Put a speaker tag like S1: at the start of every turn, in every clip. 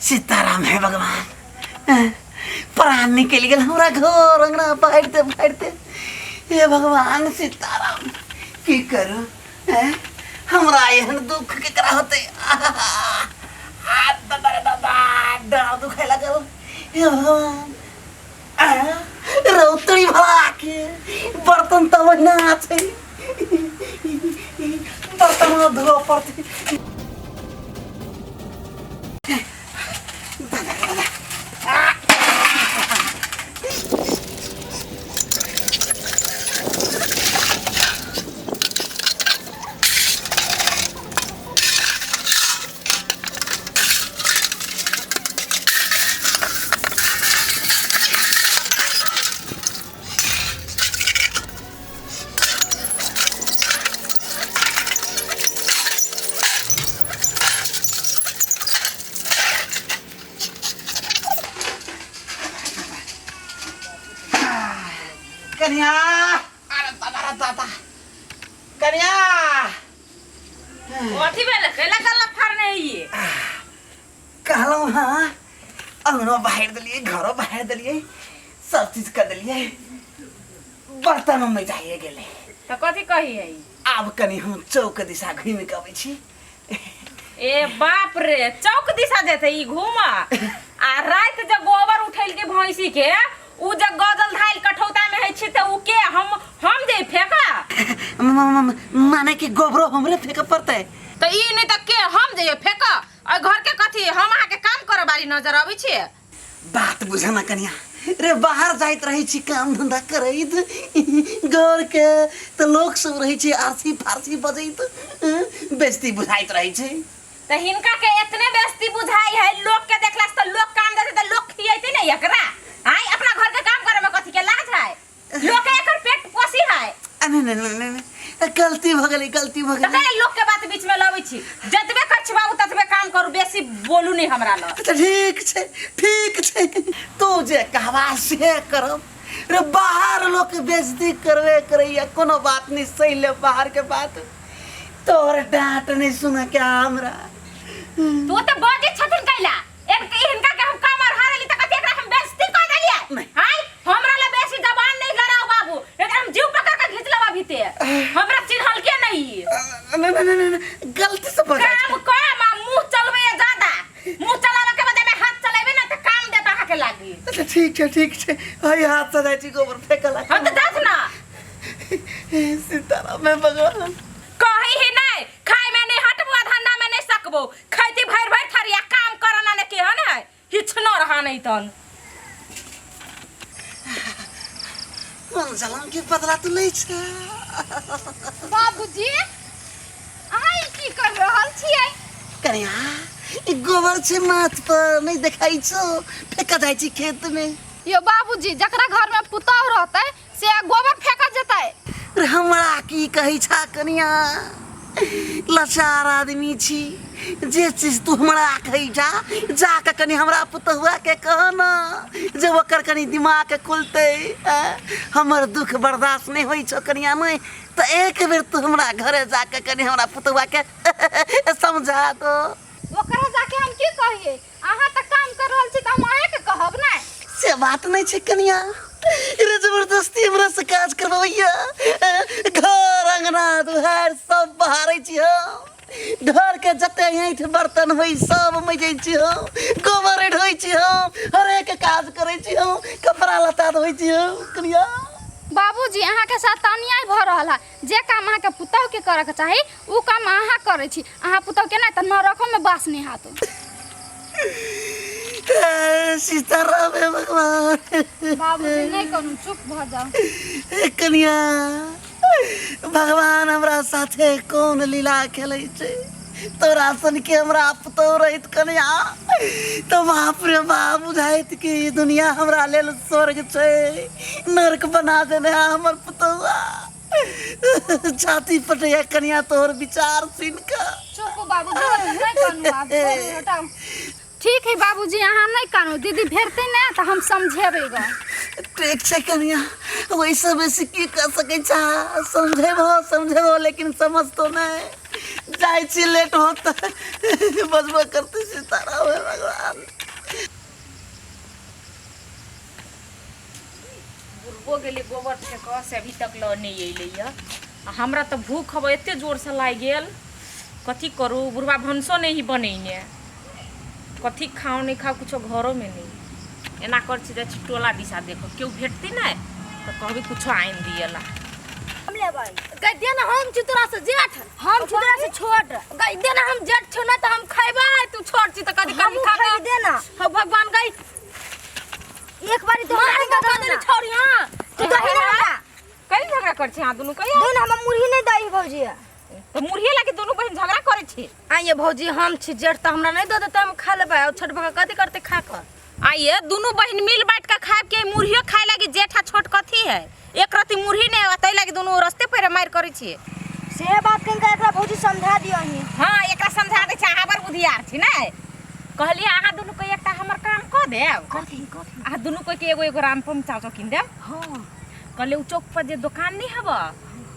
S1: सीताराम है भगवान, प्राण निकलि गेल हमरा घर अंगना फाड़िते फाड़िते। हे भगवान सीताराम, की करू हैं? हमरा एहन दुख केकरा होतै? आ दादा रे दादा, डाँड़ दुखाय लागल। हे भगवान, आ रौतरी भला के बर्तन तऽ ओहिना छै, बर्तन धोअ पड़तै। कन्या, अरे दादा रे दादा, कन्या।
S2: कथी भेलै? कैला गल्ला फाड़ने हइए?
S1: कहलहुँ हाँ, अंगनो बाहर देलियै, घरो बाहर देलियै, सब चीज कर देलियै, बर्तन में जाइए गेलै।
S2: तऽ कथी कही है?
S1: आब कनि हम चौक दिशा घूमि कऽ अबै छी।
S2: ए बाप रे, चौक दिशा जेतै ई घूम? आ राति जे गोबर उठैल के भैंसी के उ जे गजल धाइल कठौता में है छी तऽ उ के हम जे फेंका?
S1: माने कि गोबरो हमरे फेंके पड़तै?
S2: तऽ ई नहि तऽ के हम जे फेंक? आ घर के कथी हम अहाँ के काम करे बारी नजर अबै छियै?
S1: बात बुझ ना कनिया रे, बाहर जाइत रहै छी काम धंधा करैत, घर के तऽ लोक सब रहै छै आरसी फारसी बजैत, बेइज्जती बुझाइत रहै छै।
S2: तऽ हिनका के एतने बेइज्जती बुझाई है लोक के देखला से? तऽ लोक काम देते तऽ लोक खियैते ने एकरा। आय अपना घर के काम करे में कथी के लाज है? लोक के एकर पेट पोसी है?
S1: आ नहीं नहीं नहीं नहीं नहीं, गलती भऽ गेलै, गलती भऽ
S2: तऽ
S1: गेलै।
S2: कैला लोक के बात बीच में लबै छी? जतबे कर छी बाबू ततबे काम करू, बेसी बोलू नहीं हमरा लग।
S1: अच्छा ठीक छै, ठीक छै, तू जे कहबा से करब। रे बाहर लोक बेइज्जती करबे करैया, कोनो बात नहीं, सही ले बाहर के बात। तोहर डांट नहीं सुन के हमरा।
S2: तू तऽ बजै छथिन कैला? हिनका के हम काम और हारली त कथी एकरा हम बेइज्जती कर देलियै?
S1: नहीं।
S2: हाय, हमरा ला बेसी जबान नहीं लड़ाओ बाबू, एकरा हम जीव पकड़ के घींच लेब अभी ते। हमरा चिन्हल के नहीं?
S1: नहीं नहीं नहीं नहीं, गलती से बजा।
S2: काम कम आ मुंह चलबे ज्यादा। मुंह चलावे के बदले में हाथ चलेबे ना त काम देता अहाँ के लागी।
S1: अच्छा ठीक छै, ठीक छै, हई हाथ से जाइ छी गोबर फेंके ला।
S2: हम त जात ना।
S1: सीताराम हे भगवान।
S2: कही ही नहीं, खाए में नहीं हटबो आ धंधा में नहीं सकबो। खैती भरि भरि थरिया, काम करना ने केहन है, किछु न रहा नहीं तन।
S1: कोन जलम के बदला तू लै छै?
S3: बाबूजी, अहाँ ई की कर रहल छियै?
S1: कनिया, ई गोबर छै माथ पर, नहीं देखाई छौ? फेंका जाइ छी खेत में।
S3: यो बाबूजी, जकरा घर में पुतहु रहतै से गोबर फेंकत जेतै?
S1: रे हमरा की कहै छा कनिया, लाचार आदमी छी। जे चीज तू हमरा कहै छा, जाके कनि हमरा पुतहुआ के कह न जे ओकर कनि दिमाग खुलतै। आँय? हमर दुख बर्दाश्त नहि होइ छौ कनिया, नहि तऽ एक बेर तू हमरा घरे जाके कनि हमरा पुतहुआ के समझा दो।
S3: ओकरा जाके हम की कहिए? अहाँ तऽ काम कर रहल छी तऽ हम अहाँके कहब ने।
S1: से बात नहीं छै कनिया रे, जबरदस्ती हमरा से काज करबैया। घर अंगना दुहार सब बहारै छी हम, घर के जते ऐठ बर्तन होइ सब मजै छी हम, गोबर ढोइ छी हम, हरेक काज करै छी हम, कपड़ा लत्ता धोइ छी हम कनिया।
S3: बाबूजी, अहाँके साथ तऽ अन्याय भऽ रहल है। जे काम अहाँके पुतहुके करऽके चाही ओ काम अहाँ करै छी। अहाँ पुतहुके नहि तऽ नरकोमे बास नहि हैत।
S1: सीताराम हे भगवान।
S3: बाबूजी, नहि करू, चुप भऽ जाउ।
S1: हे कनिया, भगवान हमरा साथे कोन लीला खेलै छै? तोरा सन के हमरा पुतहु रहैत कनिया तऽ बाप रे बाप, बुझाइत कि ई दुनिया हमरा लेल स्वर्ग छै, नर्क बना देने है हमर पुतहुआ। छाती पटैया कनिया तोहर विचार सुनि कऽ।
S3: चुप बाबूजी, ओते नहि करू आब, छोड़ू, हटाउ। ठीक है बाबूजी, अहाँ नहीं कानू, दीदी भेटतै ने तऽ हम समझेबै ग।
S1: ठीक छै कनिया, वैसे बेसी की कर सकै छा? समझेबो समझेबो लेकिन समझतो नहि। जाइ छी, लेट होत बजबो करते। सीताराम, हे भगवान।
S2: बुढ़बो गेलै गोबर फेंकऽ से अभी तक लऽ नहि अयलै यऽ। आ हमरा तऽ भूख हबे एते जोरसँ लागि गेल, कथी करू? बुढ़बा भनसो नहि बनेने, कथी खाउ नहि खाउ, कुछो घरोमे नहि। एना कर छी, जाइ छी टोला दिशा देखो, केओ भेटतै नहि तऽ कहबै कुछो आनि दियला।
S4: हम लेबै गै, दे ना, हम छी तोरा से जेठ, हम छी तोरा से छोट। गै दे ना, हम जेठ छौ ना तऽ हम खैबै, तू छोट छी तऽ कथी कथी खा खा दे ना। हो भगवान, गै एक बारी तो
S3: मार के कह देली छोड़ी। हां,
S4: तू दही ना हमरा।
S2: कहीं झगड़ा कर छी अहाँ दुनू? कहिया
S4: दे ना, हम मुरही नहीं दही भौजी।
S2: तऽ मुरही लागी दुनू बहिन झगड़ा करै छी?
S4: आइए भौजी, हम छी जेठ तऽ हमरा नहीं दऽ देतै, हम खा लेबै, और छोट भऽ कथी करतै खा कऽ?
S2: आइए दुनू बहिन मिल बाँट के खाब के मुरहियो खाए लागी जेठ आ छोट कथी है? एक रत्ती मुरही नहि होगा ताहि लागी दुनू रस्ते पर मारि करै छियै।
S4: से बात कनिका एकरा भौजी समझा दियौ अहीं।
S2: हाँ, एकरा समझा दै छै। अहाँ बड़ बुधियार छी ने। कहलियै अहाँ दुनू के एकटा हमर काम कऽ देब।
S4: कथी कथी?
S2: अहाँ दुनू कोई के एगो एगो रामपम चाव कीन देब।
S4: हाँ।
S2: कहलियै उ चौक पर जे दोकान नहि हब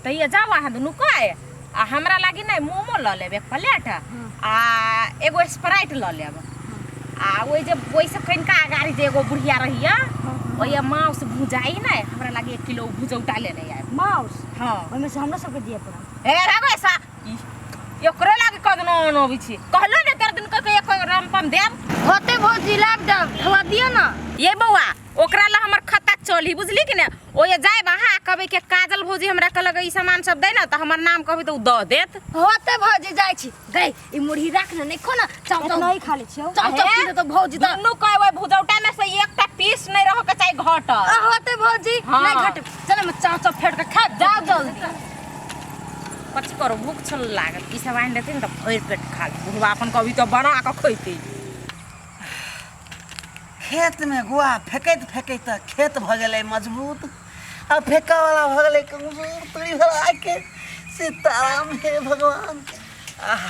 S2: तैया जाउ अहाँ दुनू कोई आ हमरा लागी नहि मोमो लऽ लेब एक प्लेट आ एगो स्प्राइट लऽ लेब आ ओहि जे ओहिसँ कनिका अगाड़ी जे एगो बुढ़िया रहिया ओहि माउस भुजाई ने, हमरा लागी 1 किलो भुजौटा लेने आयब।
S4: माउस?
S2: हाँ।
S4: ओहिमे से हमरा सबके दिअ पड़त।
S2: हे रागो, ऐसा एकरे लागी कदनो अनबै छी। कहलो ने तोर दिन के एक रामपम देब।
S4: होते भौजी, लाब देब, थोड़ा दिअ ना।
S2: ये बौआ, ओकरा ला हमर खत्ता चली, बुझली कि ने? ओये जायब अहाँ, कहबै के काजल भौजी हमरा कहलक ई सामान सब दे ने, तऽ हमर नाम कहबै तऽ उ दऽ देत।
S4: होते भौजी, जाइ छी। गै ई मुरही राख ने, नहीं खो ना, चाव चाव नहीं खा ले छियौ, चाव चाव की तो भौजी तऽ
S2: दुनू कहबै भुजौटा में से एकटा पीस नहीं रह के चाही घटल।
S4: आ होते भौजी।
S2: हाँ।
S4: नहीं घट, चल हम चाव चाव फेट के खा।
S2: जाओ जल्दी। कथी करू, भूख छल लागल। ई सब आनि देतै ने तऽ भरि पेट खा लेब। बुढ़वा अपन कभी तऽ बना कऽ खैतै।
S1: खेतमे गुआ फेकैत फेकैत खेत भऽ गेलै मजबूत आ फेकऽवला भऽ गेलै कमजोर। तोरी भराके। सीताराम, हे भगवान। आह,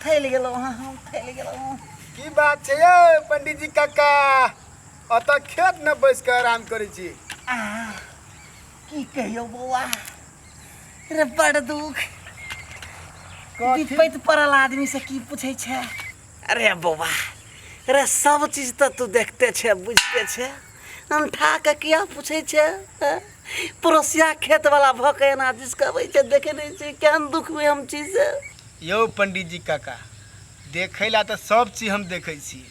S1: थैल गेलहुँ हँ, हम थैल गेलहुँ।
S5: की बात छै यौ पंडीजी काका, ओतऽ खेत में बैस कऽ आराम करै छी?
S1: आह, की कहियौ बौआ रे, बड़ दुख।
S5: कथी?
S1: विपैत पड़ल आदमी से की पूछै छै? अरे बौआ रे, सब चीज तऽ तू देखते छै, बुझते छै, अनठा के किया पूछै छै? हैं? पड़ोसिया खेत वाला भऽ के एना जिसकबै छै, देखे नहि छी केहन दुख में हम छी से?
S5: यौ पंडीजी काका, देखै ला तऽ सब चीज हम देखै छी,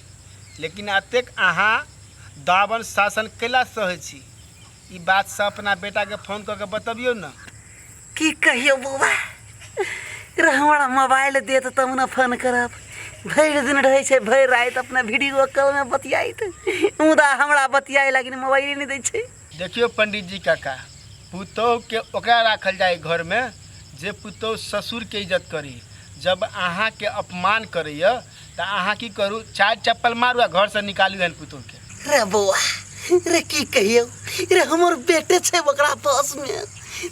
S5: लेकिन एतेक अहाँ दाबन शासन कैला सहै छी? ई बात सब अपना बेटाके फोन कऽ के बतबियौ ने।
S1: की कहियौ बौआ रे, हमरा मोबाइल देत तब ने फोन करब। भरि दिन रहै छै, भरि राति अपना वीडियो कॉलमे बतियाइत, मुदा हमरा बतियाए लागी मोबाइले नहि दै छै।
S5: देखियौ पंडीजी काका, पुतोहुके ओकरा राखल जाय घरमे जे पुतोहु ससुरके इज्जत करी। जब अहाँके अपमान करैए तऽ अहाँ की करू? चारि चप्पल मारू आ घरसँ निकालू एहन पुतोहुके।
S1: रे बौआ रे, की कहियौ रे, हमर बेटे छै ओकरा पासमे,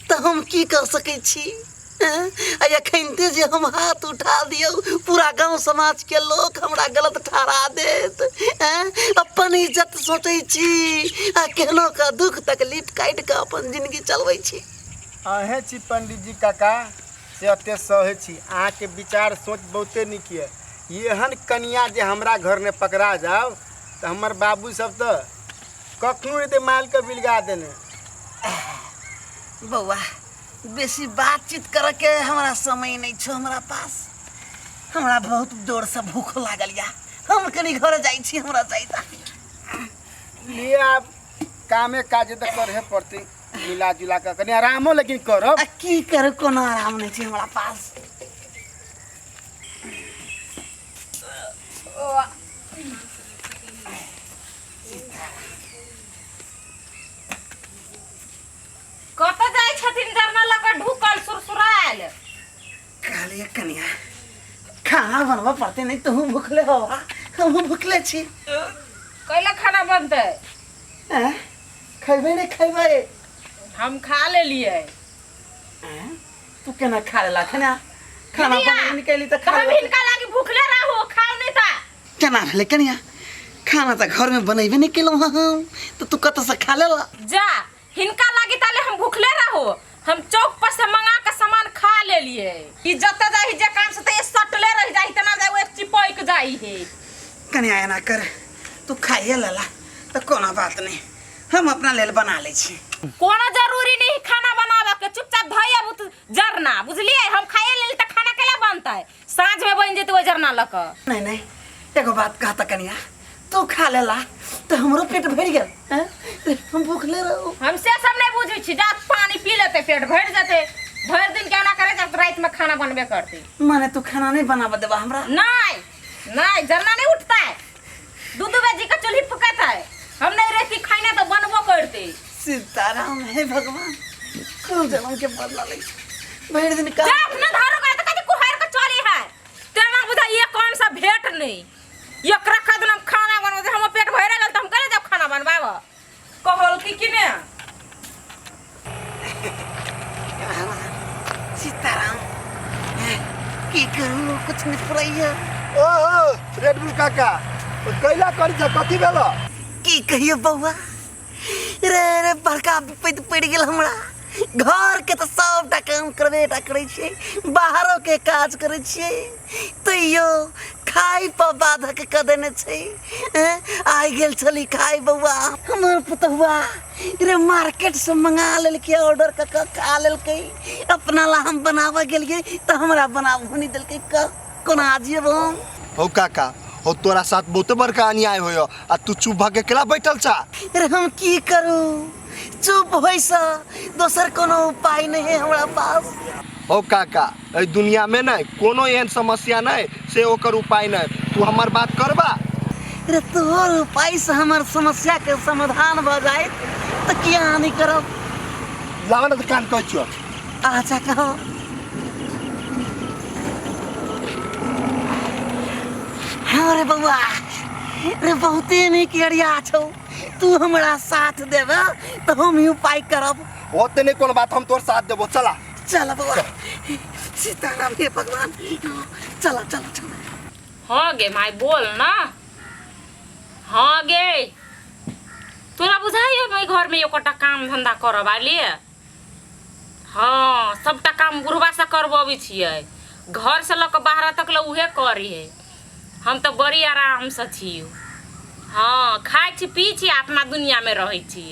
S1: तऽ हम की कर सकै छी? हैं? आ एखनते जे हम हाथ उठा दियौ, पूरा गाँव समाजके लोक हमरा गलत ठहरा देत। हैं? अपन इज्जत सोचै छी आ केहनो कऽ दुख तकलीफ काटि कऽ अपन जिंदगी चलबै छी।
S5: अहेँ छी पंडीजी काका से एते सहै छी। अहाँके विचार सोच बहुते नीक यऽ। एहन कनिया जे हमरा घरमे पकड़ा जाओ तऽ हमर बाबू सब तऽ कखनो नहि मालके बिलगा देने।
S1: बौआ, बेसी बातचीत करऽके हमरा समय नहि छौ हमरा पास। हमरा बहुत जोरसँ भूख लागल या, हम कनि घर जाइ छी, हमरा जाइता।
S5: लिए आब कामे काजे तऽ करहे पड़तै, मिला जुला कऽ कनि आरामो लेकिन करब।
S1: आ की करू, कोनो आराम नहि छै हमरा पास।
S2: कतऽ जाइ छथिन जरना लऽ कऽ ढुकल सुरसुरायल?
S1: कहलियै कनिया खाना बनबऽ पड़तै, नहि तहूँ भुखले हवा, हमहूँ भुखले छी।
S2: कैला खाना बनतै?
S1: आँय? खैबै नहि खैबै?
S2: हम खा लेलियै।
S1: आँय? तू केना खा लेला खाना? खाना
S2: दीदिया,
S1: बनेबे नहि कैली तऽ
S2: तऽ
S1: खा
S2: हम
S1: लेलक।
S2: हिनका लागी भूखले रहू, खाउ नहि तऽ।
S1: केना भेलै कनिया खाना तऽ घरमे बनेबे नहि केलहुँ हँ हम तऽ तू कतऽसँ खा लेलऽ
S2: जा हिनका लागी ताले हम भूखले रहो हम चौक पर से मंगा के सामान खा लेलिए ई जत जाही जे काम से त ये सटले रह जाही तना जाय वो चिपक जाई है
S1: कनिया एना कर तू खाइए लेला तऽ कोनो बात नहि हम अपना लेल बना लै छी
S2: कोनो जरूरी नहीं खाना बनावे के चुपचाप धइ आबू तू जरना बुझलिए हम खाए लेल त खाना केला बनतै साँझ में बन जेतै ओ जरना लक
S1: नहीं नहीं एगो बात कहता कनिया तू खा लेला तऽ हमरो पेट भरि गेल हैं? हम भूखले रहू
S2: हम से सब नहीं बुझै छी जा पानी पी लेते पेट भरि जेतै भरि दिन केना करे जब रात में खाना बनबे करतै
S1: माने तू खाना नहीं बनाबऽ देबा हमरा
S2: नहीं नहीं जरना नहीं उठता है दू दू बजे का चूल्ही फुकता है हम नहीं रहती खाना तो बनबो करते
S1: सीताराम हे भगवान कोन जन्म के बदला लै भरि दिन
S2: जा
S1: का
S2: अपना धारो गए तो कथी कुहार के चली है तेना बुझा ये कौन सा भेंट नहीं ये रखा दिन हम खाना बनबे हम पेट भरे गेल तो हम करे जब खाना बनबाब कहल की कि ने
S1: सीताराम की करू कुछ नहीं पड़ैया
S5: ओ रेड बुल काका ओ कैला करी छ कथी भेल
S1: की कहियो बौआ रे रे बड़का विपैत पड़ि गेल हमरा घरके तऽ सभटा काम करबे टा करै छियै बाहरोके काज करै छियै तैयो खाइ पर बाधक कऽ देने छै एँ, आइ गेल छली खाइ बौआ हमर पुतहुआ रे मार्केटसँ मंगा लेलकै ऑर्डर कऽ कऽ खा लेलकै अपना ला हम बनाबऽ गेलियै तऽ हमरा बनाबहो नहि देलकै कह कोना जियब हम
S5: हौ काका हौ तोरा साथ बहुते बड़का अन्याय होयो आ तू चुप भऽ के केला बैठल छा
S1: अरे हम की करू चुप होइसँ दोसर कोनो उपाय नहि है हमरा पास
S5: हौ काका एहि दुनिया में नहीं कोनो एहन समस्या नहीं से ओकर उपाय नहीं तू हमर बात करबा
S1: अरे तोहर उपाय से हमर समस्या के समाधान भऽ जाए तऽ किया नहि करब
S5: लावा ना तऽ कान कहै छियौ
S1: अच्छा कहो हाँ रे बौआ रे बहुते नीक एरिया छौ तू हमरा साथ देबे तऽ हम ही उपाय करब
S5: ओते नहीं कोनो बात हम तोर साथ देबो चला
S1: चल बौआ सीताराम हे भगवान चल चल चल
S2: हाँ गे माय बोल ना हाँ गे तोरा बुझाइए मैं घर में एकोटा काम धंधा करब आलिए हँ सबटा काम बुढ़बासँ करबबै छियै घरसँ लऽ कऽ बाहर तक लए उहे करै हम तऽ बड़ी आरामसँ छी हँ खाइ छी पी छी आ अपना दुनिआँमे रहै छी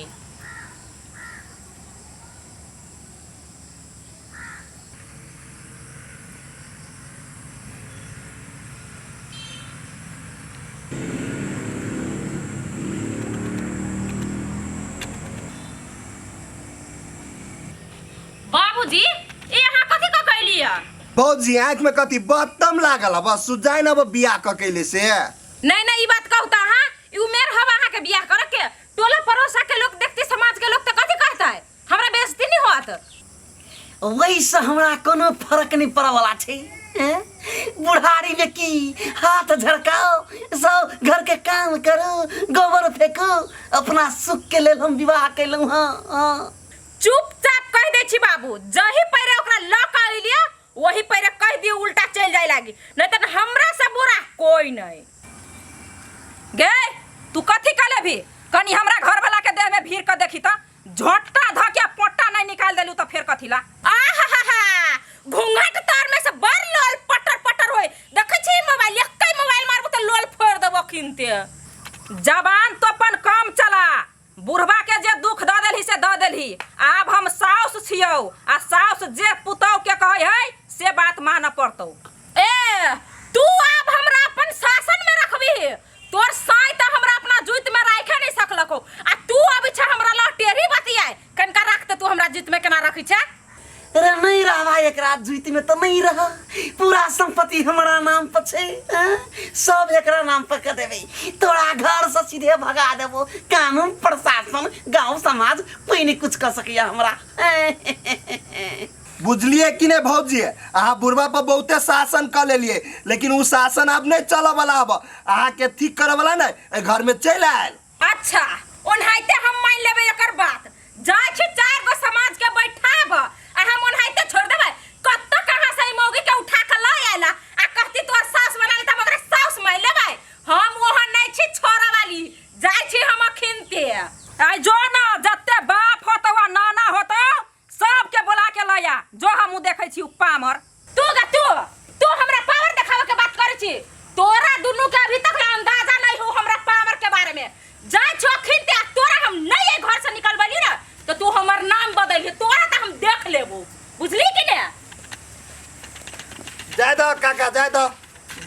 S2: बाबूजी ई अहाँ कथी कऽ कैली है
S5: भौजी आँख में कथी बदतम लागल है बस सुझाइ न बियाह कऽ कैले से
S2: नहीं नहीं ई बात कहू तऽ अहाँ ई उमेर हवा अहाँ के बियाह करऽ के टोला पड़ोसा के लोग देखते समाज के लोग तऽ कथी कहता है हमरा बेइज्जती नहीं होत
S1: ओहिसँ हमरा कोनो फर्क नहि पड़ऽवला छै एँ? बुढ़ारीमे की हाथ झड़काओ सब घरके काम करू गोबर फेंकू अपना सुखके लेल हम विवाह केलहुँ हँ हँ।
S2: चुपचाप कह दै छी बाबू जही पैरे ओकरा लऽ कऽ अइलियै वही पैरे कह दियौ उल्टा चलि जाय लागी नहीं तऽ हमरा से बुरा कोई नहीं गे तू कथी कह लेबही कनी हमरा घरवाला के देह में भीड़ के देखी तऽ झोंटा धऽ के पोटा नहीं निकाल देलू तऽ फेर कथी ला आहा घूंघट तार में से बड़ लोल पटर पटर होय देखै छी मोबाइल एकै मोबाइल मारबो तऽ लोल फोड़ देबो किनते जबान तो अपन कम चला बुढ़बा के जे दुख दऽ देलही से दऽ देलही आब हम साउस छियौ आ साउस जे पुतहु के कहै है से बात मानऽ पड़तौ ए तू आब हमरा अपन शासन में रखबही तोर साई तऽ हमरा अपना जुइत में राखे नहीं सकलको आ तू अबै छै हमरा लग टेढ़ी बतियाए कनिका रख तऽ तू हमरा जुइत में केना रखै छै
S1: अरे नहीं रहबा एकरा जुइत में तो नहीं रह पूरा संपत्ति हमारा नाम पर छै हाँ? सब एकरा नाम पर कर देबै तोरा घर से सीधे भगा देबो कानून प्रशासन गांव समाज कोई नहीं कुछ कर सकैया हमरा
S5: बुझलिए कि नहीं भौजी अहाँ बुढ़बा पर बहुते शासन कर लेलिए लेकिन उ शासन आब नहीं चलऽ वाला अब अहाँ के ठीक करऽ वाला नहीं एहि घर में चलि आयल
S2: अच्छा ओनाहिते हम मान लेबै एकर बात जाइ छी चारि गो समाज के बैठाब आ हम ओनाहिते छोड़ देबै कत्त कहाँ से ई मौगी के उठा के लऽ आयला आ कहती तोहर सास बना ले त हम ओकरा सास मान लेबै हम तू गा तू तू हमरा पावर देखावे के बात करै छी। तोरा दुनू के अभी तक ला अंदाजा नहीं हो हमरा पावर के बारे में। जाय छो अखिन ते तोरा हम नहीं ए घर से निकलबली ना तो तू हमर नाम बदलही, तोरा त हम देख लेबो, बुझली कि ने?
S6: जाय दह काका जाय दह,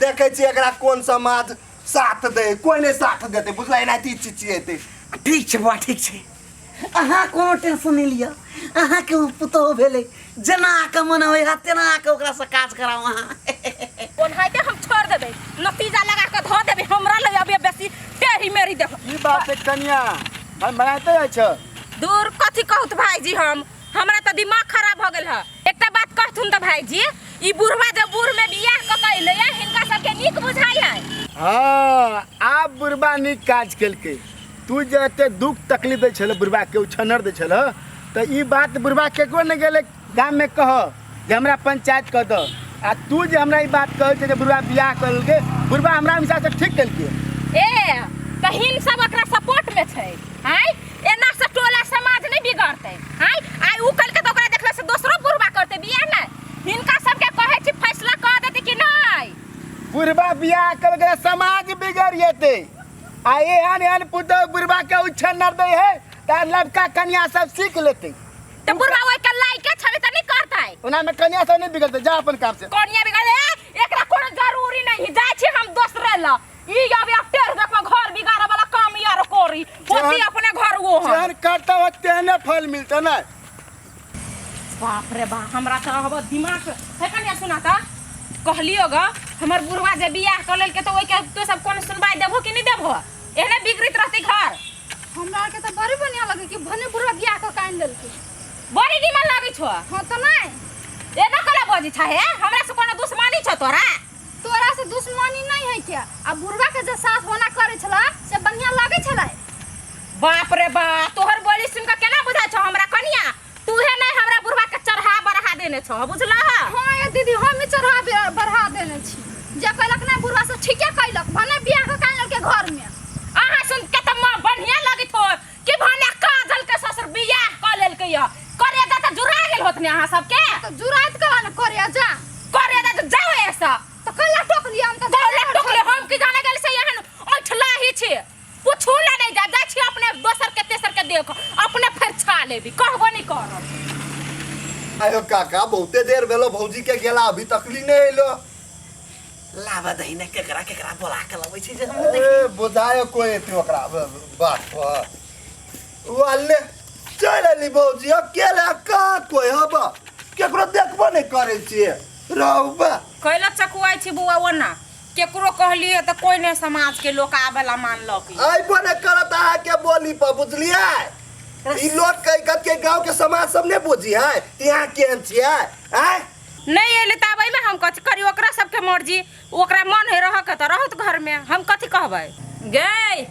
S6: देखै छी एकरा कोन समाज साथ दे, कोई नहीं साथ देते बुझला, एनाहिते चिचिएते।
S1: ठीक छै बौआ ठीक छै, अहाँ कोनो टेंशन नहि लिअ, अहाँके ओ पुतोहु भेलै, जेना अहाँके मन होइए तेना अहाँके ओकरासँ काज कराउ अहाँ।
S2: ओनाहिते हम छोड़ देबै, नतीजा लगा के धो देबै, हमरा लग अभी बेसी टेढ़ी मेढ़ी देखो।
S5: की बात है कनिया, हम बनाते जाइ छ?
S2: दूर कथी कहूत भाईजी, हम हमरा तऽ दिमाग खराब भऽ गेल है। एकटा बात कहथुन तऽ भाईजी, ई बुढ़वा जे बूढ़ में बियाह कऽ के अयलै है, हिनका सबके नीक बुझाइ है?
S5: हाँ आब बुढ़बा नीक काज केलकै। तू जे एते दुख तकलीफ दै छल बुढ़बा के, उछन्नर दै छल, तऽ ई बात बुढ़बा केकरो नहि गेलै गाम में कह जे हमरा पंचायत कह दऽ, आ तू जे हमरा ई बात कहै छै जे बुढ़बा बियाह कऽ लेलकै, बुढ़बा हमरा हिसाबसँ ठीक केलकै।
S2: ए तऽ हिन सब एकरा सपोर्ट में छै, आँय? एना से टोला समाज नहीं बिगड़तै, आँय? आइ उ कलके तऽ ओकरा देखला से दोसरो बुढ़बा करतै बियाह ने। हिनका सबके कहै छी फैसला कऽ देतै कि नहि?
S5: बुढ़बा बियाह कऽ समाज बिगड़ जेतै, आ एहन एहन पुतोहु बुढ़बा के उछन्नर दै है तऽ लबका कनिया सब सीख लेतै।
S2: तऽ बुढ़बा ओइ के लायके छलै तऽ नहि करतै।
S5: ओना में कनिया सब नहि बिगड़तै, जा अपन काम से।
S2: कनिया बिगड़े एकरा कोनो जरूरी नहीं है, जाइ छी हम दोसरे ल। ई अभी अब टेढ़ देखबो घर बिगाड़े वाला काम यार करी होती अपने घर वो है।
S5: जेहन करता हो तेहने फल मिलता ना।
S2: बाप रे बाप, हमरा तऽ अब दिमाग है कनिया सुनाता। कहलियो ग हमर बुढ़वा जे बियाह कऽ लेलकै तऽ ओइके तो सब कोनो सुनवाई देबहो कि नहि देबहो? एहने बिगड़ैत रहतै घर।
S3: हमरा आरके तऽ बड़ी बढ़िया लगे कि भने बुढ़वा बियाह कऽ के आनि लेलकै।
S2: बड़ी निमन लागै छौ।
S3: हाँ तऽ नहि।
S2: एना कला बजै छह हे? हमरा से कोनो दुश्मनी छौ तोरा?
S3: तोरा से दुश्मनी नहीं है क्या? आ बुढ़वा के जे सास होना करे छला से बढ़िया लगे छलै।
S2: बाप रे बाप, तोहर बोली सुन के केना बुझाइ छौ हमरा कनिया? तूहे नहीं हमरा बुढ़वा के चढ़ा बढ़ा देने छौ, बुझलह?
S3: हाँ ये दीदी, हम ही चढ़ा बढ़ा देने छी। जे कहलक ना बुढ़वा से ठीके कहलक, भने बियाह के कान के घर में।
S2: अहाँ सुन के त मां बढ़िया लगैत होत कि भने काजल के ससुर बियाह क लेलकै य। करे जा त जुड़ा गेल होत ने अहाँ सबके?
S3: त जुड़ाइत कला ने करे जा।
S2: करे जा त जाओ ऐसा।
S3: त कला टोकली हम त
S2: कला टोकली हम की जाने गेल से एहन ऐठला ही छी। पूछू ला नहीं जा, जाइ छी अपने दोसर के तेसर के देख अपने फेर छा लेबी, कहबो नहीं करब।
S6: आयो काका बहुते देर भेलो भौजी के गेला अभी तकली नहीं एलो।
S1: लाबा दही ने केकरा केकरा बोला के लबै छै जे हम
S6: ए बुझायो कोई एते ओकरा बात पर। उ अल्ले चल अली भौजी अकेले कहाँ कोई हब, केकरो देखबो नहीं करे छिए रहबा।
S2: कैला चकुआइ छी बौआ ओना? केकरो कहलिए त कोई नहीं समाज के लोग आवेला मानलक।
S6: अइबो नहीं करत अहाँ के बोली पर, बुझलिए? ई लोग कह कह के गांव के समाज सब नहीं बुझी है कि अहाँ केहन छियै, आँय?
S2: नहीं एले त आबै में हम कथी करी, ओकरा सबके मर्जी, ओकरा मन है रह के त रहत घर में, हम कथी कहबै?
S7: गे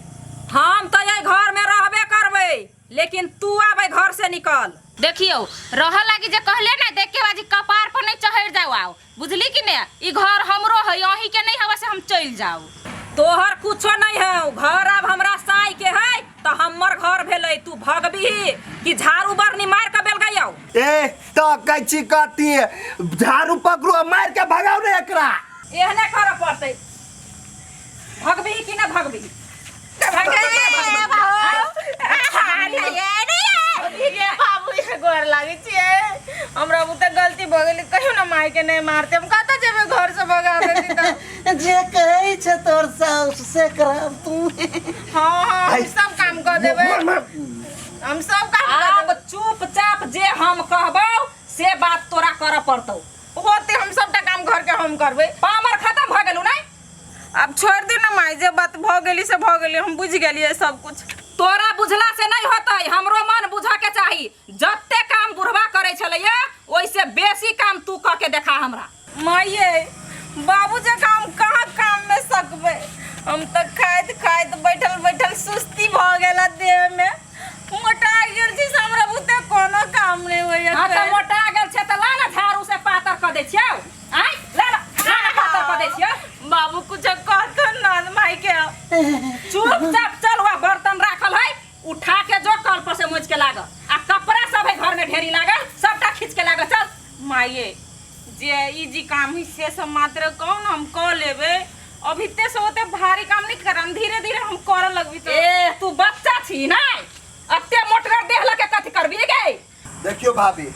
S7: हम त एहि घर में रहबे करबै, लेकिन तू आबै घर से निकल।
S2: देखियौ रह लागी जे कहले ना देखे बाजी कपार पर नहीं चढ़ जाओ आओ, बुझली कि ने? ई घर हमरो है, अहीं के नहीं हवा से हम चल जाओ।
S7: तोहर कुछो नहीं है, घर अब हमरा साई के है तो हमर घर भेलै, तू भगबी कि झाड़ू बरनी मार के बेल गई आओ।
S6: ए तो कैची कथी झाड़ू पकड़ू आ मार के भगाओ रे एकरा।
S7: एहने करऽ पड़तै, भगबी कि ना भगबी?
S2: बाबू ये गोर लागै छियै, हमरा बुते गलती भऽ गेलै, कहियो ना माय के नहीं मारते, हम कतऽ जेबै घर से भगा देती तऽ।
S1: जे कहै छै तोर साउस से करब तू।
S2: हाँ, हाँ, हम सब काम कऽ देबै, हम सब काम कऽ
S7: आब चुपचाप जे हम कहबौ से बात तोरा करऽ पड़तौ।
S2: होते हम सबटा काम घर के हम करबै।
S7: पामर खत्म भऽ गेलौ नै?
S2: अब छोड़ दे ना माय, जे बात भऽ गेली से भऽ गेली, हम बुझि गेलियै सब कुछ।
S7: तोरा बुझला से नहीं होतै, हमरो मन बुझऽ के चाही। जते काम बुढ़वा करै छलैया ओइसे बेसी काम तू कऽ के देखा हमरा।
S2: माये बाबू जे काम कहाँ काम में सकबै, हम तऽ खाइत खाइत बैठल बैठल सुस्ती भऽ गेल देह में, मोटा गेल छी से हमरा बुते कोनो काम नहीं होइया।
S7: हाँ तऽ मोटा गेल छै तऽ ला ना झाड़ू से पातर कऽ दै छियौ। आँय ला ना, ला ना पातर कऽ दै छियौ।
S2: बाबू कुछ कहत ना माय के।
S7: चुपचाप चल, वह बर्तन राखल है उठा के जो कल पर से मोच के लाग, आ कपड़ा सब है घर में ढेरी लागल सबटा खींच के लाग। चल
S2: माये जे इजी काम है से सब मात्र कौन हम कऽ लेबै। अभी ते से ओते भारी काम नहीं करम, धीरे धीरे हम करऽ लगबी। तो ए तू बच्चा छी नै, अते मोटगर देह लके कथी करबी गे?
S6: देखियो भाभी,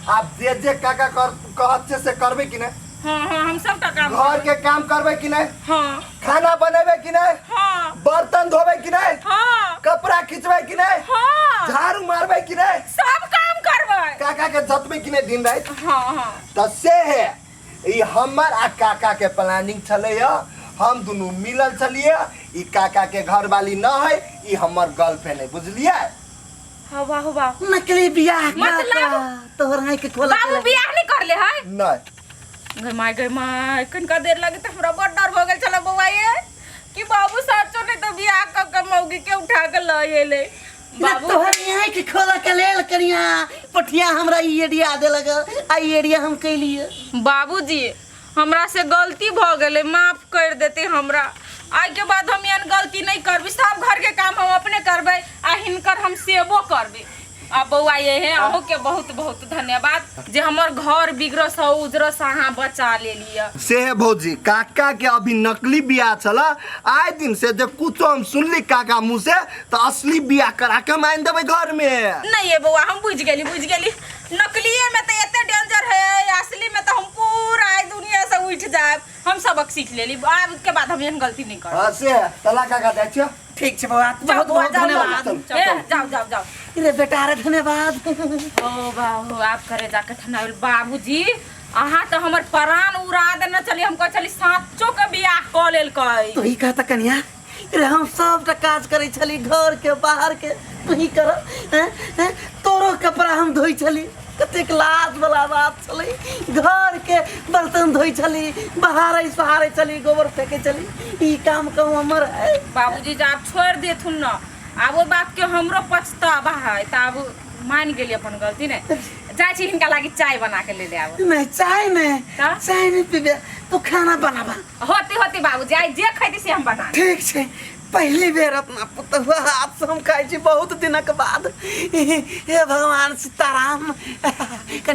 S6: आप जे जे काका कर कहत छै से करबै कि नहि?
S2: हाँ हाँ, हम सबटा काम।
S6: घर के काम करबै कि नहि?
S2: हाँ।
S6: खाना बनेबै कि नहि?
S2: हाँ।
S6: बर्तन धोबै कि नहि?
S2: हाँ।
S6: कपड़ा खिंचबै कि नहि?
S2: हाँ।
S6: झाड़ू मारबै कि नहि?
S2: सब काम करबै।
S6: काका के जतबै कि नहि दिन राति?
S2: हाँ हाँ।
S6: तऽ से है, ई हमर आ काका के प्लानिंग छलैया, हम दुनू मिलल छलियै। ई काका के घरवाली न है, ई हमर गर्लफ्रेंड है, बुझलियै?
S2: हाँ वाह वाह।
S1: नकली बियाह।
S2: मतलब?
S1: तोहर आँखि खोला।
S2: बाबू बियाह नहीं कर ले है?
S6: नहीं।
S2: गई माय गई माय, कनिका देर लगे तो हमरा बड़ डर भऽ गेल छलै बौआ ये कि बाबू साचो नहीं तो बियाह क के मौगी के उठा के लऽ एलै। बाबू
S1: तोहर आँखि खोला के लेल कनिया पठिया हमरा ई एरिया देलक आ ई एरिया हम कैलिए।
S2: बाबूजी, हमरा से गलती भऽ गेलै, माफ कर देते हमरा। आइ के बाद हम एहन गलती नहीं करबै। सब घर के काम हम अपने करबै आ हिनकर हम सेवो करबै। आ बौआ ये है, अहूँ के बहुत बहुत धन्यवाद जे हमर घर बिगड़स उजरस अहाँ बचा लेलियै।
S6: से है भौजी, काका के अभी नकली बियाह छला, आए दिन से जे कुछो हम सुनली काका मुँह से तो असली बियाह करा के हम आनि देबै घर में।
S2: नहीं ये बौआ, हम बुझ गेली बुझ गेली, नकलिए में तो एते डेंजर है, असली में तो हम पूरा आई दुनिया से उठ जाए। हम सबक सीख लेली, आब के बाद हम एहन गलती नहीं करब।
S6: हाँ से है, तला काका जाइ छियो।
S1: ठीक छै बौआ,
S2: जाओ
S1: बहुत
S2: बौआ,
S1: बहुत
S2: जाओ,
S1: धन्यवाद।
S2: जाओ, ए, जाओ जाओ जाओ।
S1: रे बेटा रे, धन्यवाद।
S2: ओ बाबू, आप करे जाके ठंडा भेल। बाबूजी, अहाँ तऽ हमर प्राण उड़ा देने छलियै। हम कहै छली साँचो के बियाह कऽ लेलकै।
S1: तू ही कहता कनिया रे, हम सबटा काज करै छली घर के बाहर के, तू ही कर। हैं हैं, तोरो कपड़ा हम धोइ छली, कतेक लाज वाला बात छलै। घर के बर्तन धोइ छली, बहारै सोहारै छली, गोबर फेंकै छली, ई काम कहूँ हमर है?
S2: बाबूजी, जे आब छोड़ि देथुन न, आब ओहि बात के हमरो पछतावा है, तऽ आब मान गेली अपन गलती। ने जाइ छी हिनका लागी चाय बना के ले ले आब।
S1: नहीं, चाय नहीं।
S2: तऽ?
S1: चाय नहीं पीबे, तू खाना बनाबा।
S2: होती होती बाबूजी, आइ जे खैती से हम बना देब।
S1: ठीक छै, पहली बेर अपना पुतहुआ हाथ से हम खाइ छी बहुत दिनक बाद। हे भगवान सीताराम, कनि